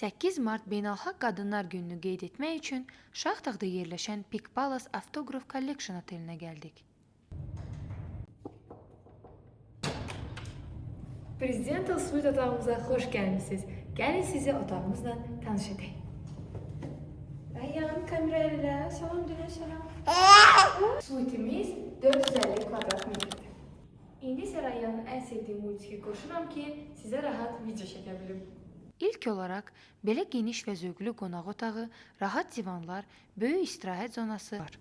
8 mart Beynəlxalq Qadınlar Gününü qeyd etmək üçün Şahdağda yerləşən Peak Palace Autograph Collection otelinə gəldik. Presidential Suite otağımıza xoş gəlmisiniz. Gəlin sizi otağımızla tanış edək. Rayyan, kamera elə. Salam dünə, salam. Suitimiz 450 kvadrat metrdir. İndi isə Rayyanın ən sevdiyi multiki qoşuram ki, sizə rahat video çəkə bilim. İlk olaraq belə geniş və zövqlü qonaq otağı, rahat divanlar, böyük istirahət zonası var.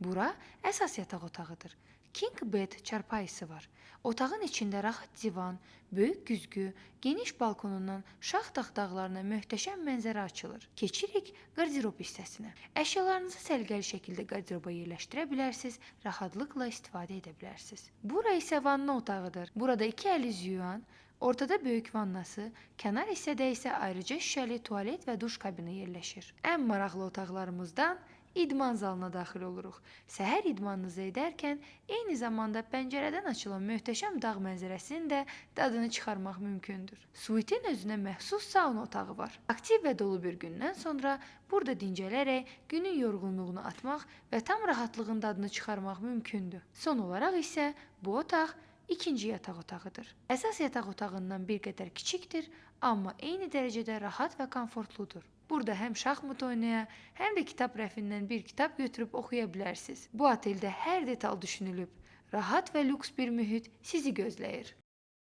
Bura əsas yataq otağıdır. King bed çarpayısı var. Otağın içində rahat divan, böyük güzgü, geniş balkonundan Şahdağ dağlarına möhtəşəm mənzərə açılır. Keçirik qarderob hissəsinə. Əşyalarınızı səliqəli şəkildə qarderoba yerləşdirə bilərsiniz, rahatlıqla istifadə edə bilərsiniz. Bura isə vanna otağıdır. Burada iki əl yuyan, ortada böyük vannası, kənar hissədə isə ayrıca şüşəli tualet və duş kabini yerləşir. Ən maraqlı otaqlarımızdan idman zalına daxil oluruq. Səhər idmanınızı edərkən eyni zamanda pəncərədən açılan möhtəşəm dağ mənzərəsinin də dadını çıxarmaq mümkündür. Suitin özünə məxsus sauna otağı var. Aktiv və dolu bir gündən sonra burada dincələrək günün yorğunluğunu atmaq və tam rahatlığın dadını çıxarmaq mümkündür. Son olaraq isə bu otaq ikinci yataq otağıdır. Əsas yataq otağından bir qədər kiçikdir, amma eyni dərəcədə rahat və komfortludur. Burada həm şahmat oynaya, həm də kitab rəfindən bir kitab götürüb oxuya bilərsiniz. Bu oteldə hər detal düşünülüb. Rahat və lüks bir mühit sizi gözləyir.